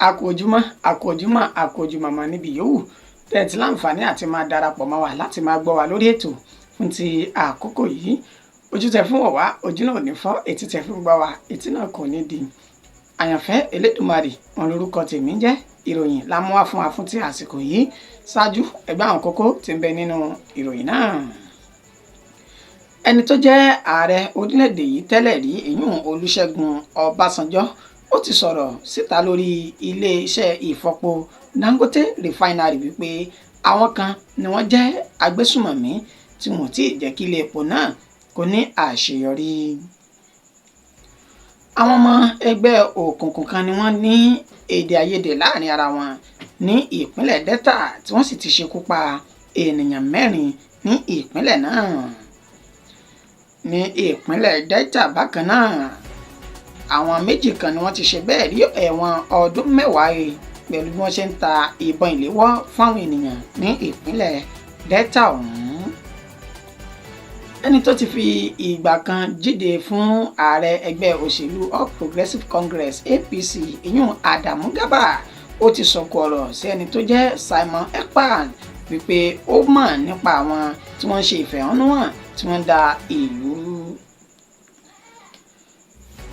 A kú ojúmọ́, a kú ojúmọ́, a kú ojúmọmọ níbi yòówù tẹ́ ẹ ti láǹfààní àti máa darapọ̀ mọ́ wa láti máa gbọ́ wa lórí ètò fún ti àkókò yìí. Ojú tẹ fún wọ̀ wá, ojú náà ò ní fọ́. Etí tẹ fún gbọ́ wa, etí náà kò ní di. Àyànfẹ́ Elédùmarè wọn lórúkọ tèmi ń jẹ́. Ìròyìn la mú wá fún wa fún ti àsìkò yìí. Ṣáájú, ẹgbẹ́ àwọn kókó tí ń bẹ nínú ìròyìn náà. Ẹni tó jẹ́ ààrẹ orílẹ̀-èdè yìí tẹ́lẹ̀ rí, ìyún Olúṣẹ́gun Ọbásanjọ́, ó ti sọ̀rọ̀ síta lórí iléeṣẹ́ ìfọpo Dangote Refinery wípé àwọn kan ni wọ́n jẹ́ agbésùmọ̀mí tí wọn ò tí ì jẹ́ kí ilé epo náà kó ní àṣeyọrí. Àwọn ọmọ ẹgbẹ́ òkùnkùn kan ni wọ́n ní èdè àìyedè láàrin ara wọn ní ìpínlẹ̀ Delta, tí wọ́n sì ti ṣekú pa ènìyàn 4 ní ìpínlẹ̀ náà. Ní ìpínlẹ̀ Delta bákan náà, àwọn 2 kan ni wọ́n ti ṣe bẹ́ẹ̀ rí ẹ̀wọ̀n ọdún 10 he pẹ̀lú bí wọ́n ṣe ń ta ìbọn ìléwọ́ fáwọn ènìyàn ní ìpínlẹ̀ Delta ọ̀hún. Ẹni tó ti fi ìgbà kan jíde fún ààrẹ ẹgbẹ́ òṣèlú All Progressives Congress, APC, ìyún Adamu Garba, ó ti sọ̀kò ọ̀rọ̀ sí ẹni tó jẹ́ Simon Ekpa wípé ó mọ̀ nípa àwọn tí wọ́n ń ṣe ìfẹ̀hónúhàn tí wọ́n ń da ìlú rú.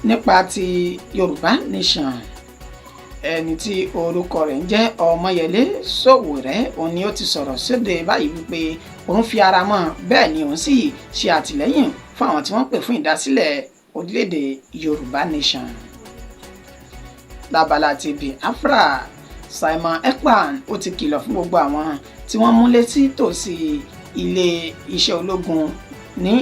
Nípa ti Yorùbá Nation, ẹni tí orúkọ rẹ̀ ń jẹ́ Ọmọyẹlé Sowore, òun ni ó ti sọ̀rọ̀ sóde báyìí wípé òun fi ara mọ́, bẹ́ẹ̀ ni òun sì ṣe àtìlẹ́yìn fún àwọn tí wọ́n pè fún ìdásílẹ̀ orílẹ̀-èdè Yorùbá Nation. Lábala ti Biafra, Simon Ekpa ó ti kìlọ̀ fún gbogbo àwọn tí wọ́n mú létí tòsí ilé iṣẹ́ ológun ní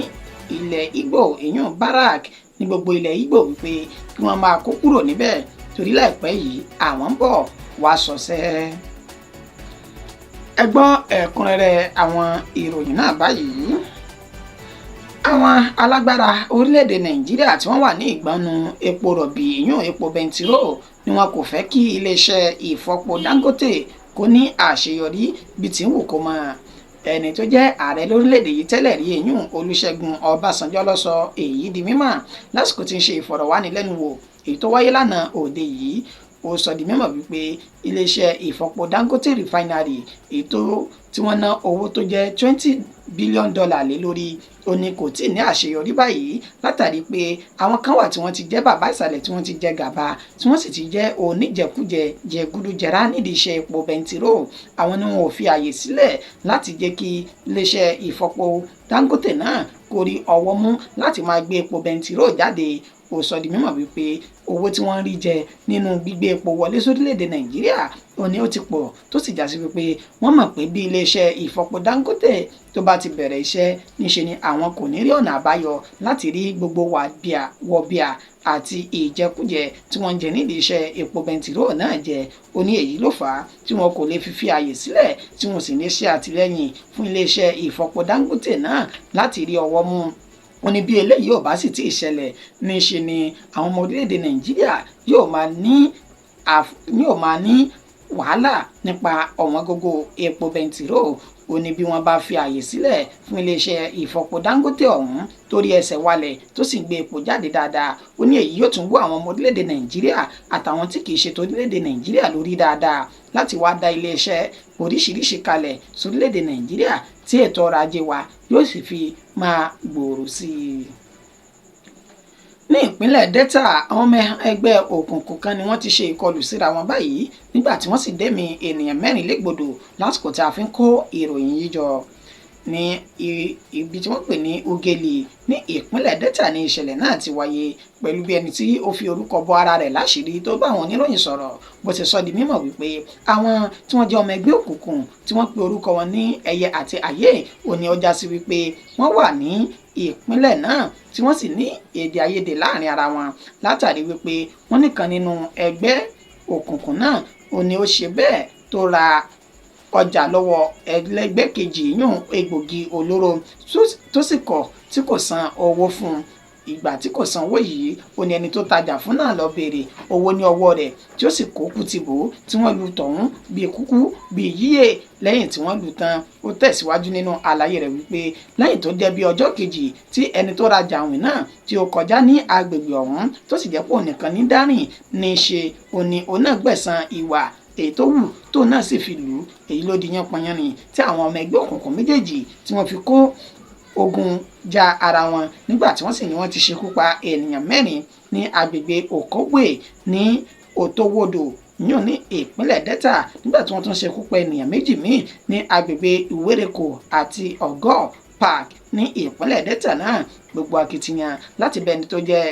ilẹ̀ Ìgbò, ìyún barrack ní gbogbo ilẹ̀ Ìgbò, wípé kí wọ́n máa kó kúrò níbẹ̀ torí láìpẹ́ yìí àwọn ń bọ̀ wá sọ̀sẹ́. Ẹ gbọ́ ẹ̀kúnrẹ́rẹ́ àwọn ìròyìn náà báyìí. Àwọn alágbára orílẹ̀-èdè Nàìjíríà tí wọ́n wà ní ìgbọnnu epo rọ̀bì, ìyún epo bẹntiró, ni wọn kò fẹ́ kí iléeṣẹ́ ìfọpo Dangote kó ní àṣeyọrí bí tí ń wù kó mọ́. Ẹni tó jẹ́ ààrẹ lórílẹ̀‐èdè yìí tẹ́lẹ̀ rí, èyún Olúṣẹ́gun Ọbásanjọ́, ló sọ èyí di mímọ̀ lásìkò tí ń ṣe ìfọ̀rọ̀wánilẹ́nuwò èyí tó wáyé lánàá òde yìí. Ó sọ di mímọ̀ wípé iléeṣẹ́ ìfọpo Dangote Refinery, èyí tí wọ́n ná owó tó jẹ́ $20 billion lé lórí, ó ní kò tí ì ní àṣeyọrí báyìí látàrí pé àwọn kan wà tí wọ́n ti jẹ́ bàbá ìsàlẹ̀, tí wọ́n ti jẹ gàba, tí wọ́n sì ti jẹ́ oníjẹkújẹ jẹgúdújẹrá nídìí iṣẹ́ epo bẹntiró. Àwọn ni wọn ò fi àyè sílẹ̀ láti jẹ́ kí iléeṣẹ́ ìfọpo Dangote náà kó rí ọwọ́ mú láti máa gbé epo bẹntiró jáde. Ó sọ di mímọ̀ wípé owó tí wọ́n ń rí jẹ nínú gbígbé epo wọlé sórílẹ̀-èdè Nàìjíríà, ó ní ó ti pọ̀, tó sì já sí wípé wọ́n mọ̀ pé bí iléeṣẹ́ ìfọpo Dangote tó bá ti bẹ̀rẹ̀ iṣẹ́, níṣe ni àwọn kò ní rí ọ̀nà àbáyọ láti rí gbogbo wàbíà wọ̀bìà àti ìjẹkújẹ tí wọ́n ń jẹ nídìí iṣẹ́ epo bẹntiró náà jẹ. Ó ní èyí ló fà á tí wọn kò lè fi fi àyè sílẹ̀, tí wọn sì ní ṣe àtìlẹ́yìn fún iléeṣẹ́ ìfọpo Dangote náà láti rí ọwọ́ mú. Ó ní bí eléyìí ò bá sì tí ì ṣẹlẹ̀, níṣe ni àwọn ọmọ orílẹ̀-èdè Nàìjíríà yóò máa ní wàhálà nípa ọ̀wọ́n gógó epo bẹntiró. Ó ní bí wọ́n bá fi àyè sílẹ̀ fún iléeṣẹ́ ìfọpo Dangote ọ̀hún torí ẹsẹ̀ walẹ̀ tó sì gbé epo jáde dáadáa, ó ní èyí yóò tún wú àwọn ọmọ orílẹ̀-èdè Nàìjíríà àtàwọn tí kìí ṣe torílẹ̀-èdè Nàìjíríà lórí dáadáa láti wá dá iléeṣẹ́ oríṣiríṣi kalẹ̀ sórílẹ̀-èdè Nàìjíríà, tí ètò ọrọ̀ ajé wa yóò sì fi máa gbòòrò sí i. Ní ìpínlẹ̀ Delta, àwọn ọmọ ẹgbẹ́ òkùnkùn kan ni wọ́n ti ṣe ìkọlù síra wọn báyìí nígbà tí wọ́n sì dẹ́mi ènìyàn 4 légbodò lásìkò tí a fi ń kó ìròyìn yìí jọ. Ní ibi tí wọ́n pè ní Ughelli ní ìpínlẹ̀ Delta ní ìṣẹ̀lẹ̀ náà ti wáyé, pẹ̀lú bí ẹni tí ó fi orúkọ bọ ara rẹ̀ láṣìírí tó bá àwọn oníròyìn sọ̀rọ̀ bó ti sọ di mímọ̀ wípé àwọn tí wọ́n jẹ́ ọmọ ẹgbẹ́ òkùnkùn tí wọ́n pe orúkọ wọn ní Ẹyẹ àti Ayé, òní ọjà sí wípé wọ́n wà ní ìpínlẹ̀ náà, tí wọ́n sì ní èdè àìyedè láàrin ara wọn látàrí wípé wọ́n nìkan nínú ẹgbẹ́ òkùnkùn náà, òní ó ṣe bẹ́ẹ̀ tó ra ọjà lọ́wọ́ ẹlẹgbẹ́ kejì, yún egbògi olóró, tó sì kọ̀ tí kò san owó fún un. Ìgbà tí kò sanwó yìí, ó ní ẹni tó tajà fún náà lọ béèrè owó ní ọwọ́ rẹ̀, tí ó sì kó kùtìbò tí wọ́n lu tọ̀hún bíi kúkú bíi yíyè. Lẹ́yìn tí wọ́n lù tán, ó tẹ̀síwájú nínú àlàyé rẹ̀ wípé lẹ́yìn tó jẹ́ bí ọjọ́ kejì tí ẹni tó rajà àwìn náà tí ó kọjá ní agbègbè ọ̀hún, tó sì jẹ́ pé òun nìkan ní dárìn ní í ṣe, òní òun náà gbẹ̀san ìwà èyí tó wù tóun náà sì fi lù ú. Èyí ló di yánpọnyánrin tí àwọn ọmọ ẹgbẹ́ òkùnkùn méjèèjì tí wọ́n fi kó ogun ja ara wọn, nígbà tí wọ́n sì ní wọ́n ti ṣekú pa ènìyàn 4 ní agbègbè Okogwe ní Otowodo yún ní ìpínlẹ̀ Delta, nígbà tí wọ́n tún ṣekú pa ènìyàn 2 míì ní agbègbè Ìwérèkó àti Ọgọ́ Park ní ìpínlẹ̀ Delta náà. Gbogbo akitiyan láti bẹni tó jẹ́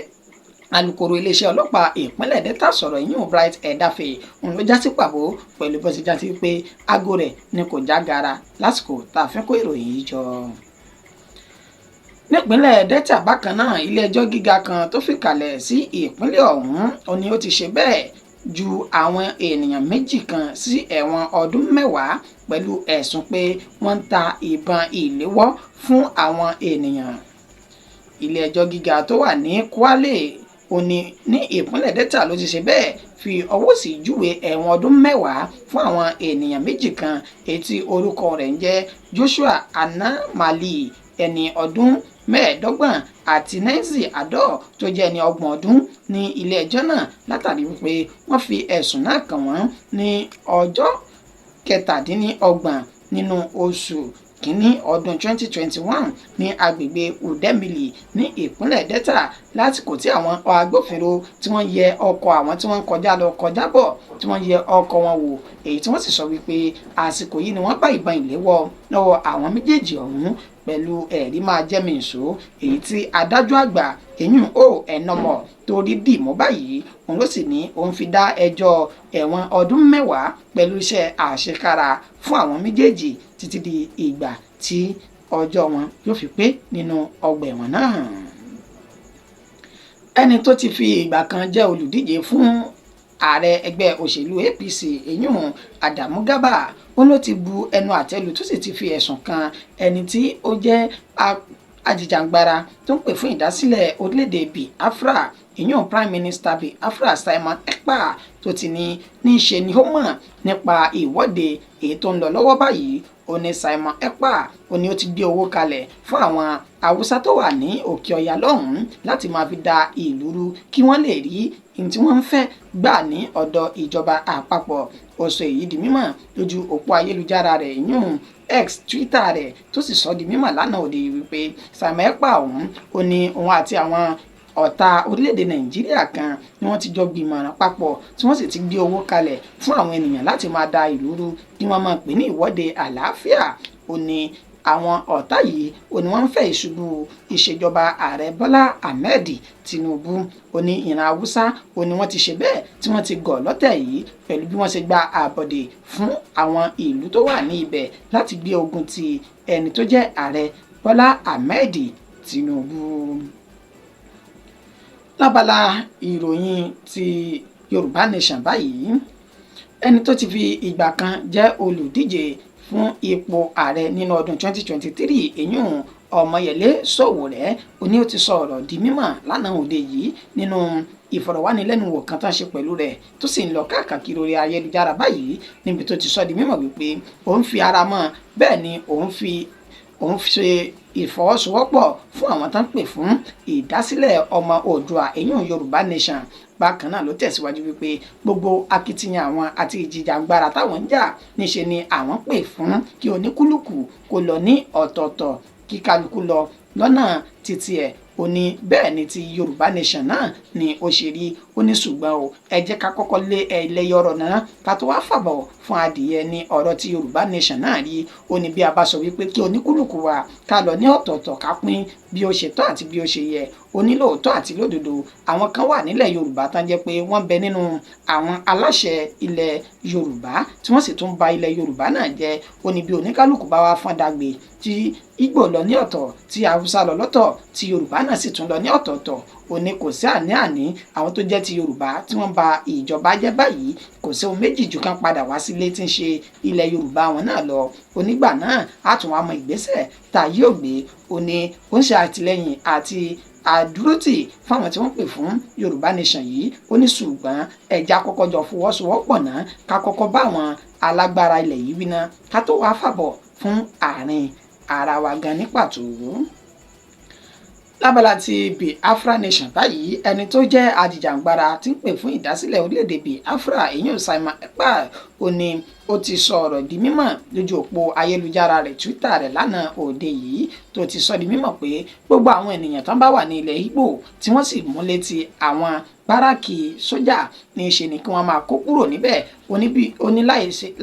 alukoro iléeṣẹ́ ọlọ́pàá ìpínlẹ̀ Delta sọ̀rọ̀, ìyún Bright Edafe, òun ló já sí pàbó pẹ̀lú bó ṣe já sí pé aago rẹ̀ ni kò já gara lásìkò tá a fẹ́ kó ìròyìn yìí jọ. Nípínlẹ̀ Delta bákan náà, ilé-ẹjọ́ gíga kan tó fìkàlẹ̀ sí ìpínlẹ̀ ọ̀hún ó ní ó ti ṣe bẹ́ẹ̀ ju àwọn ènìyàn 2 kan sí ẹ̀wọ̀n ọdún 10 pẹ̀lú ẹ̀sùn pé wọ́n ń ta ìbọn ìléwọ́ fún àwọn ènìyàn. Ilé-ẹjọ́ gíga tó wà ní Kwale ó ní ní ìpínlẹ̀ Delta ló ti ṣe bẹ́ẹ̀ fi ọwọ́ sí júwe ẹ̀wọ̀n ọdún 10 fún àwọn ènìyàn 2 kan, èyí tí orúkọ rẹ̀ ń jẹ́ Joshua Anamali, ẹni ọdún 25, àti Nancy Ado tó jẹ́ ẹni 30 ọdún ní ilé ẹjọ́ náà, látàrí wípé wọ́n fi ẹ̀sùn náà kàn wọ́n ní ọjọ́ 27 nínú oṣù kínní ọdún 2021 ní agbègbè Udemili ní ìpínlẹ̀ Delta, lásìkò tí àwọn agbófinró tí wọ́n yẹ ọkọ̀ àwọn tí wọ́n ń kọjá lọ kọjá bọ̀ tí wọ́n yẹ ọkọ̀ wọn wò, èyí tí wọ́n sì sọ wípé àsìkò yìí ni wọ́n bá ìbọn ìléwọ́ lọ́wọ́ àwọn méjèèjì ọ̀hún pẹ̀lú ẹ̀rí máa jẹ́mi ìṣó, èyí tí adájọ́ àgbà eyín o ẹ̀nàmọ̀ torí dì mọ́ báyìí. Òun ló sì ní òun fi dá ẹjọ́ ẹ̀wọ̀n ọdún 10 pẹ̀lú iṣẹ́ àṣekára fún àwọn méjèèjì títí di ìgbà tí ọjọ́ wọn yóò fi pé nínú ọgbà ẹ̀wọ̀n náà. Ẹni tó ti fi ìgbà kan jẹ́ olùdíje fún ààrẹ ẹgbẹ́ òṣèlú APC, eyín Adamu Garba, ó ló ti bu ẹnu àtẹ́lù tó sì ti fi ẹ̀sùn kan ẹni tí ó jẹ́ ajìjàǹgbara tó ń pè fún ìdásílẹ̀ orílẹ̀-èdè Biafra, ìyún Prime Minister Biafra Simon Ekpa, tó ti ní ní ṣe ni ó mọ̀ nípa ìwọ́de èyí tó ń lọ lọ́wọ́ báyìí. Ó ní Simon Ekpa ó ní ó ti gbé owó kalẹ̀ fún àwọn Haúsá tó wà ní Òkè Ọya lọ́hùn-ún láti máa fi da ìlú rú kí wọ́n lè rí ohun tí wọ́n ń fẹ́ gbà ní ọ̀dọ̀ ìjọba àpapọ̀. Ó sọ èyí di mímọ̀ lójú òpó ayélujára rẹ̀, ìyún X Twitter rẹ̀, tó sì sọ di mímọ̀ lánàá òde wípé Simon Ekpa ọ̀hún ó ní òun àti àwọn ọ̀tá orílẹ̀-èdè Nàìjíríà kan ni wọ́n ti jọ gbìmọ̀ràn papọ̀ tí wọ́n sì ti gbé owó kalẹ̀ fún àwọn ènìyàn láti máa da ìlú rú kí wọ́n máa pè ní ìwọ́de àlàáfíà. Ó ní àwọn ọ̀tá yìí ó ní wọ́n ń fẹ́ ìṣubú ìṣèjọba ààrẹ Bọ́lá Ahmed Tinubu. Ó ní ìran Haúsá ó ní wọ́n ti ṣe bẹ́ẹ̀ tí wọ́n ti gọ̀ lọ́tẹ̀ yìí pẹ̀lú bí wọ́n ṣe gba àbọ̀dè fún àwọn ìlú tó wà ní ibẹ̀ láti gbé ogun ti ẹni tó jẹ́ ààrẹ Bọ́lá Ahmed Tinubu. Lábala ìròyìn ti Yorùbá Nation báyìí, ẹni tó ti fi ìgbà kan jẹ́ olùdíje fún ipò ààrẹ nínú ọdún 2023, èyún Ọmọyẹlé Sowore, ó ní ó ti sọ ọ̀rọ̀ di mímọ̀ lánàá òde yìí nínú ìfọ̀rọ̀wánilẹ́nuwò kan tó ń ṣe pẹ̀lú rẹ̀ tó sì ń lọ káàkiri orí ayélujára báyìí, níbi tó ti sọ di mímọ̀ wípé òun fi ara mọ́, bẹ́ẹ̀ ni òun ṣe ìfọwọ́sowọ́pọ̀ fún àwọn tó ń pè fún ìdásílẹ̀ ọmọ Oòduà, èyún Yorùbá Nation. Bákan náà ló tẹ̀síwájú wípé gbogbo akitiyan àwọn àti ìjìjàgbara táwọn ń jà níṣe ni àwọn pè fún kí oníkúlùkù kó lọ ní ọ̀tọ̀ọ̀tọ̀, kí kálukú lọ lọ́nà títí ẹ̀. Ó ní bẹ́ẹ̀ ni ti Yorùbá Nation náà ni ó ṣe rí. Ó ní ṣùgbọ́n o, ẹ jẹ́ ká kọ́kọ́ lé ẹlẹ́yọ̀rọ̀ náà ká tó wá fàbọ̀ fún adìyẹ ní ọ̀rọ̀ ti Yorùbá Nation náà rí. Ó ní bí a bá sọ wípé kí oníkúlùkù wa ká lọ ní ọ̀tọ̀ọ̀tọ̀, ká pín bí ó ṣe tọ́ àti bí ó ṣe yẹ. Ó ní lóòótọ́ àti lódodo, àwọn kan wà nílẹ̀ Yorùbá tán jẹ́ pé wọ́n bẹ nínú àwọn aláṣẹ ilẹ̀ Yorùbá tí wọ́n sì tún ba ilẹ̀ Yorùbá náà jẹ́. Ó ní bí oníkálùkù bá wá fọ́n dàgbé, tí Ìgbò lọ ní ọ̀tọ̀, tí Haúsá lọ lọ́tọ̀, tí Yorùbá náà sì tún lọ ní ọ̀tọ̀ọ̀tọ̀, ó ní kò sí àní-àní àwọn tó jẹ́ ti Yorùbá tí wọ́n ba ìjọba jẹ́ báyìí, kò sí ohun méjì ju kan padà wá sílé tí ń ṣe ilẹ̀ Yorùbá wọn náà lọ. Onígbà náà á tún wá mọ ìgbésẹ̀ tá a yóò gbé. Ó ní ó ń ṣe àtìlẹ́yìn àti àdúrótì fáwọn tí wọ́n pè fún Yorùbá Nation yìí. Ó ní ṣùgbọ́n ẹja kọ́kọ́ jọ fọwọ́sowọ́pọ̀ náà, ká kọ́kọ́ bá àwọn alágbára ilẹ̀ yìí wí náà, ká tó wàá fàbọ̀ fún àárín ara wa gan ní pàtó. Lábala ti Biafra Nation báyìí, ẹni tó jẹ́ ajìjàǹgbara tí ń pè fún ìdásílẹ̀ orílẹ̀-èdè Biafra, èyí Simon Ekpa, ó ní ó ti sọ ọ̀rọ̀ di mímọ̀ lójú òpó ayélujára rẹ̀, Twitter rẹ̀, lánàá òde yìí, tó ti sọ di mímọ̀ pé gbogbo àwọn ènìyàn tán bá wà ní ilẹ̀ Ìgbò tí wọ́n sì mú létí àwọn báràkì sójà, ní í ṣe ni kí wọ́n máa kó kúrò níbẹ̀. Ó ní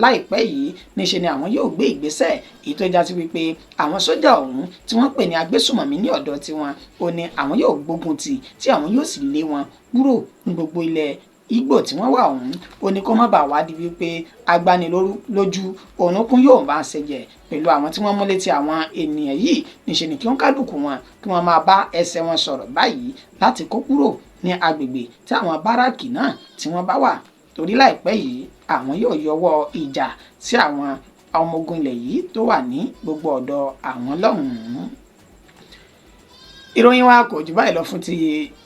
láìpẹ́ yìí, ní ṣe ni àwọn yóò gbé ìgbésẹ̀ èyí tó já sí wípé àwọn sójà ọ̀hún tí wọ́n pè ní agbésùmọ̀mí ní ọ̀dọ̀ tiwọn, ó ní àwọn yóò gbógun tì, tí àwọn yóò sì lé wọn kúrò ní gbogbo ilẹ̀ Ìgbò tí wọ́n wà ọ̀hún. Ó ní kó má bàa wá di wípé agbanilójú ònúkún yóò máa ṣẹ̀jẹ̀ pẹ̀lú àwọn tí wọ́n mú létí àwọn ènìyàn yìí. Níṣe ni kí wọ́n kálukú wọn kí wọ́n máa bá ẹsẹ̀ wọn sọ̀rọ̀ báyìí láti kó kúrò ní agbègbè tí àwọn báràkì náà tí wọ́n bá wà, torí láìpẹ́ yìí, àwọn yóò yọwọ́ ìjà sí àwọn ọmọ ogun ilẹ̀ yìí tó wà ní gbogbo ọ̀dọ̀ àwọn lọ́hùn-ún. Ìròyìn wa kò jù báyìí lọ fún ti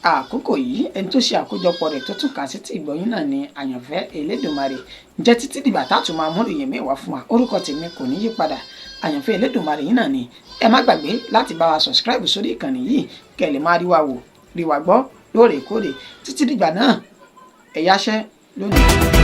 àkókò yìí. Ẹni tó ṣe àkójọpọ̀ rẹ̀ tó tún kà sí ti ìgbọ̀yìn náà ni Àyànfẹ́ Elédùmarè. Ǹjẹ́ títí dìgbà tá a tún máa mú ìròyìn míì wá fún wa, orúkọ tèmi kò ní yí padà, Àyànfẹ́ Elédùmarè yìí náà ni. Ẹ má gbàgbé láti bá wa subscribe sórí ìkànnì yìí, kẹ́ ẹ lè máa rí wa wò, rí wa gbọ́ lóòrèkóòrè. Títí dìgbà náà, ẹ yáṣẹ́ lónìí.